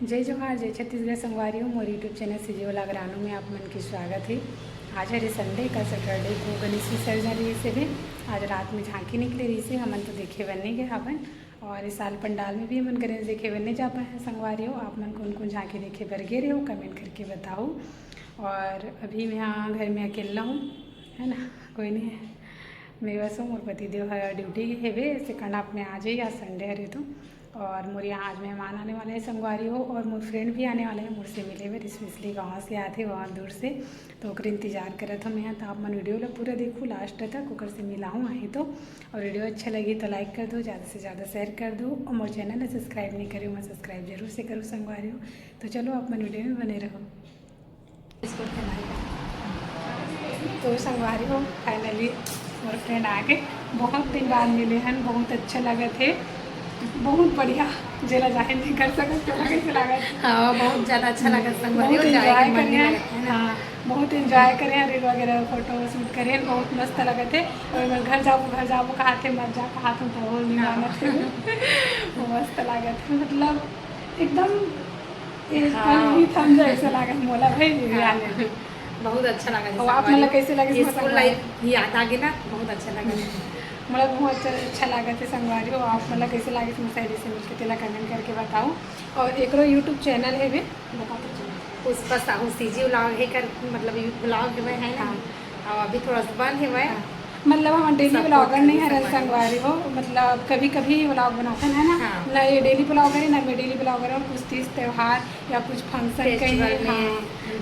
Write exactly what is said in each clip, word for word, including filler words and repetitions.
जय जोहार, जय छत्तीसगढ़ संगवारी हो। मोर YouTube channel CG vlog Ranu में आप मन के स्वागत हे। आज हरे संडे, का सैटरडे को गणेश विसर्जन रहिस हे। आज रात में झांकी निकले रहिस हे, हमन तो देखे बर नइ गे हावन। और इस साल पंडाल में भी हमन गणेश देखे बर नइ जा पाए हन संगवारी हो। आप मन कोन कोन झांकी देखे बर गे रहे हो, कमेंट करके बताओ। और अभी मैं घर में अकेला हूँ, है ना, कोई नहीं है। मैं बस हूँ, मोर पति देव ह ड्यूटी गे हेवे, से कनाप में आ जाइए, आज संडे हरे तो। और मोर यहाँ आज मेहमान आने वाला है संगवारी हो, और मोर फ्रेंड भी आने वाला है मोर से मिले बर, स्पेशली गाँव से आथे बहुत दूर से। तो ओकर इंतजार करत हूँ मैं, तो आप मन वीडियो ला पूरा देखू लास्ट तक, ओकर से मिलाहूँ आही तो। और वीडियो अच्छा लगी तो लाइक कर दो, ज़्यादा से ज़्यादा शेयर कर दो, और मोर चैनल ला सब्सक्राइब नहीं करे हो, मैं सब्सक्राइब जरूर से करूँ संगवारी हो। तो चलो आप मन वीडियो में बने रहो। तो संगवारी हो, फाइनली मोर फ्रेंड आ गए, बहुत दिन बाद मिले हन, बहुत अच्छा लगत हे, बहुत बढ़िया। जेला जाहिर नहीं कर सकत, तोला कैसे लागत? हाँ, बहुत ज्यादा अच्छा लगा संगवारी बहुत हो, जाए enjoy के मन करे नहीं हैं। लगता है ना। हाँ, बहुत एंजॉय करे हैं, रील वगैरह फोटो शूट करे हैं, बहुत मस्त लगत हे। और मैं घर जाबो, घर जाबो कहाथे, मत जा कहात हूँ, तो वो नहीं हाँ। मानत हे। वो मस्त लागत हे, मतलब एकदम एक हाँ। पल भी थम जाए ऐसा लागत मोला भाई, ये हाँ। आने दे। बहुत अच्छा लगा और आप संगवारी मतलब हो। कैसे लगे ये स्कूल संगवारी? लाइफ याद आ गई ना, बहुत अच्छा लगा। मोला बहुत अच्छा, अच्छा लागत हे संगवारी हो। आप मतलब कैसे लगे मोर सहेली से मिलके, तेला कमेंट करके बताओ। और एकरो YouTube चैनल हेवे, बता दो। पुष्पा साहू सीजी व्लॉग हे कर, मतलब व्लॉग हेवे है ना। हाँ। और अभी थोड़ा सा बंद हेवे। हाँ। मतलब हम डेली सपोर्ट व्लॉगर नहीं करके हरन संगवारी। संगवारी हो, मतलब कभी कभी व्लॉग बनाथन, है ना। हाँ। ना ये डेली व्लॉगर है, ना मैं डेली व्लॉगर हूँ। कुछ तीज त्योहार या कुछ फंक्शन फेस्टिवल कहीं, में हाँ,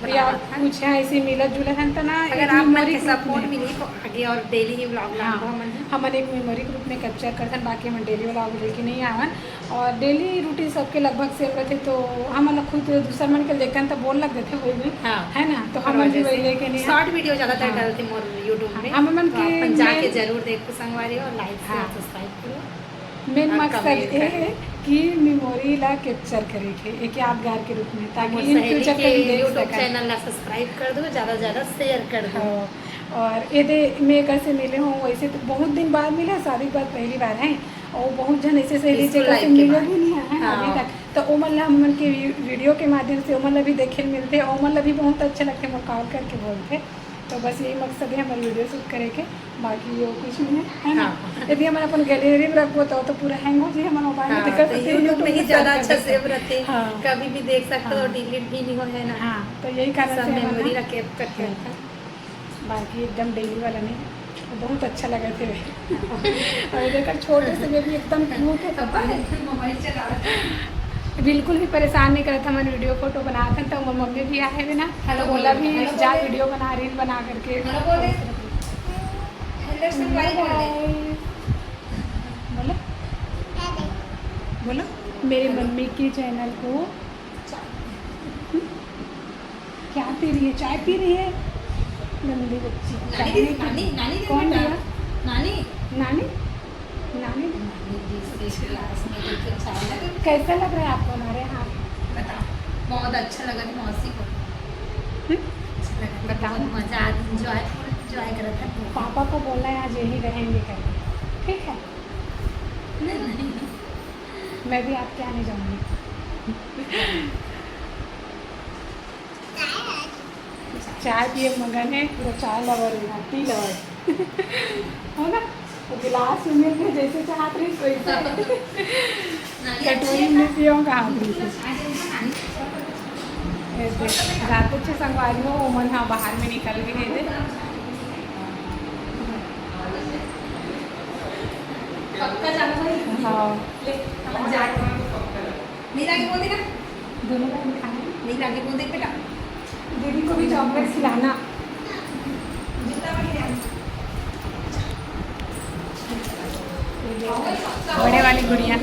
या बनावत हन। कुछ है ऐसे मिलत जुलत हन, तो ना अगर एक आप मन memory के group सपोर्ट में। मिली तो आगे और डेली ही व्लॉग हाँ, लाबो हमन। हमन एक मेमोरी ग्रुप में कैप्चर करथन, बाकी हमन डेली व्लॉग लेके नहीं आवन। और डेली रूटीन सबके लगभग सेम रथे, तो हमन ला खुद दूसर मन के देखन त बोर लग जथे, वही भी हाँ। है ना, तो हमन भी वही लेके नहीं शॉर्ट वीडियो ज्यादातर हाँ। डालथे मोर YouTube हाँ, में, हमन तो के अपन जाके main जरूर देखो संगवारी, और लाइक हाँ। सब्सक्राइब करो। मेन और मकसद comment ये करो। है कि मेमोरी ला कैप्चर करे के एक यादगार के रूप में, ताकि मोर इन सहेली फ्यूचर के कभी देख YouTube सकन। चैनल ला सब्सक्राइब कर दो, ज्यादा से ज्यादा शेयर कर दो। हाँ, और ये दे मैं कैसे मिले हूँ, वैसे तो बहुत दिन बाद मिले, शादी के बाद पहली बार है। और बहुत जन ऐसे सहेली स्कूल जेकर से लाइफ के मिले बाद। भी नहीं है, है ना, अभी हाँ। तक। तो ओमन ला हमन के वी-, वीडियो के माध्यम से ओमन ला भी देखे ल मिलथे, और ओमन ला भी बहुत अच्छा लगथे, मोर कॉल करके बोलथे। तो बस यही मकसद है हमारे वीडियो शूट करे के, बाकी ये कुछ नहीं है, है ना? हाँ। यदि हमन अपन गैलरी में रखबो तो, तो पूरा हैंग हो जाए हमारा मोबाइल में, हाँ, दिक्कत तो होती है, YouTube में YouTube ही में ज्यादा सेव अच्छा करके। सेव रहते हैं, हाँ। कभी भी देख सकते हो, हाँ। डिलीट भी नहीं हो, है ना? हाँ, तो यही कारण सब से हमन मेमोरी ना रखे, करके हाँ। रखा। बाकी एकदम डेली वाला नहीं, वो बहुत अच्छा लगा थे। और देखा छोटे से बेबी एकदम क्यूट है, पता है? मोबाइल चला रहा है। बिल्कुल भी परेशान नहीं करता, हमन वीडियो फोटो बनात हन, तो मोर मम्मी भी आहे ना, हेलो तो बोला बोल, भी हेलो जा बोल। वीडियो बना, रील बना करके। हेलो बोल। हेलो से बाय कर दे। बोलो, बोलो, मेरे मम्मी के चैनल को क्या पी रही है? चाय पी रही है? गंदी बच्ची। नानी चाय दे, नहीं पी नानी, रही। नानी दे कौन बेटा। दिया? नानी? नानी? नानी दे। नानी दे, इस क्लास में देखे चाय लगे। कैसा लग रहा है आपको हमारे यहाँ? बताओ। बहुत अच्छा लगा था मौसी को। हम्म? अच्छा लगा था, बताओ। बहुत मजा आ, एंजॉय, फुल एंजॉय करा था। पापा को बोलना है आज यहीं रहेंगे करके, ठीक है? नहीं, नहीं। मैं भी आपके आने जाऊंगी। चाय पिए मगन है, पूरा चाय लवर है, टी लवर। है ना? वो गिलास में मिल के जैसे चाहत रही वैसे। कटोरी में पियो कहाँ रही। ये देख, जाते थे संगवारी हो, वो मन हाँ बाहर में निकल भी नहीं थे। पक्का जाना भाई। हाँ। ले, हम जाते हैं। नहीं लागे बोल देना। दोनों का खाना है। नहीं लागे बोल दे बेटा। दीदी को भी चॉकलेट खिलाना। जितना भी है। बड़े वाली गुड़िया।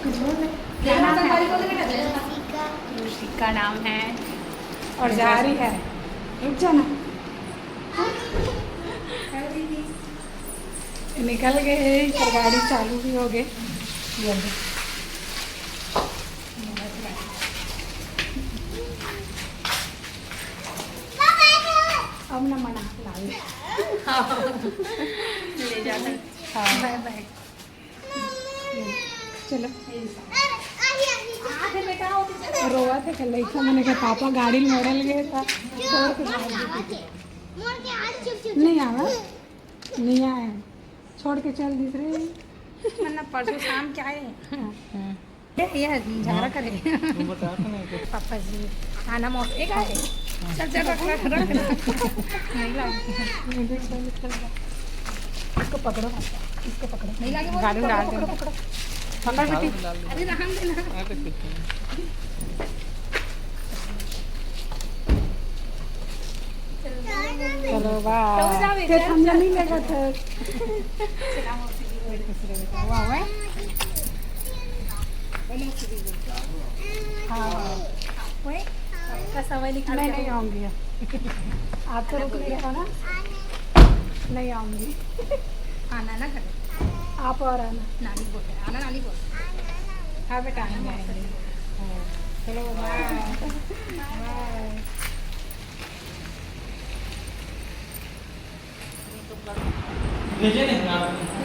कुछ बोल दे। क्या नाम है? ऋषिका नाम है। और जा रही है। रुक जाना। निकल गए हैं, पर गाड़ी चालू भी हो गए। ये लो। अब ना मना लाल। ले जाते हैं। हाँ। बाय बाय। चलो। रोवत हे के लइका मन के पापा गाड़ी ल मोड़े लगे हे त छोड़ के भाग गे। नहीं आवा, नहीं आए, छोड़ के चल दिस रे। मतलब परसों शाम क्या है? ये, ये झगड़ा करे। पापा जी, खाना मौके का है। चल, चल, रख, रख, रख। नहीं लागे। इसको पकड़ो, इसको पकड़ो। नहीं लागे, वो गाड़ी में डाल दे। पकड़ो, पकड़ो। पकड़ बेटी। अरे, रहन दे ना। चलो, बाय। तो जावे, ते चल, ठंडा चल। नहीं लगा था। हुआ, हुआ है? हाँ। वही? का समय निकाल मैं के नहीं आऊँगी। आप तो रुक नहीं रहे हो ना? नहीं आऊँगी। आना ना घर। आप और आना। नानी बोल रहे, आना नानी बोल। हाँ बेटा, आना। चलो, बाय। बाय।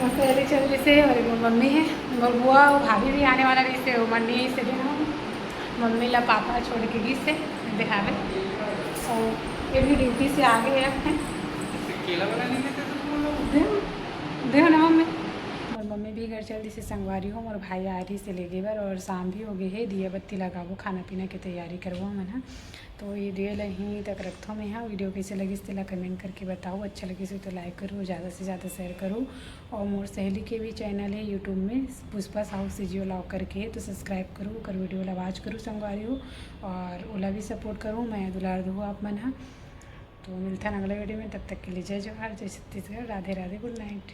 मस्त चल रही से, और वो मम्मी है, वो बुआ, वो भाभी भी आने वाला रही से, वो मन नहीं से देना। मम्मी ला पापा छोड़ के गिस हे देखावे, और ये भी ड्यूटी से आ गए हैं। केला वाला नहीं लेते तो तुम लोग? दे, दे ना मम्मी। और मम्मी भी घर चल दिस हे संगवारी हो, और भाई आ रही से लेगे बर, और शाम भी हो गई है, दिया बत्ती लगाबो, खाना पीना के तैयारी करबो हमन ह। तो ये वीडियो ला यहीं तक रखथों मैं। हाँ, वीडियो कैसे लगिस तेला कमेंट करके बताओ, अच्छा लगिस हो तो लाइक करो, ज़्यादा से ज़्यादा शेयर करो, और मोर सहेली के भी चैनल है यूट्यूब में, पुष्पा साहू सीजी व्लॉग करके, तो सब्सक्राइब करो, ओकर वीडियो ला वॉच करो संगवारी हो, और ओला भी सपोर्ट करो, मया दुलार दो आप मन हा। तो मिलथन अगला वीडियो में, तब तक के लिए जय जोहार, जय छत्तीसगढ़, राधे राधे, गुड नाइट।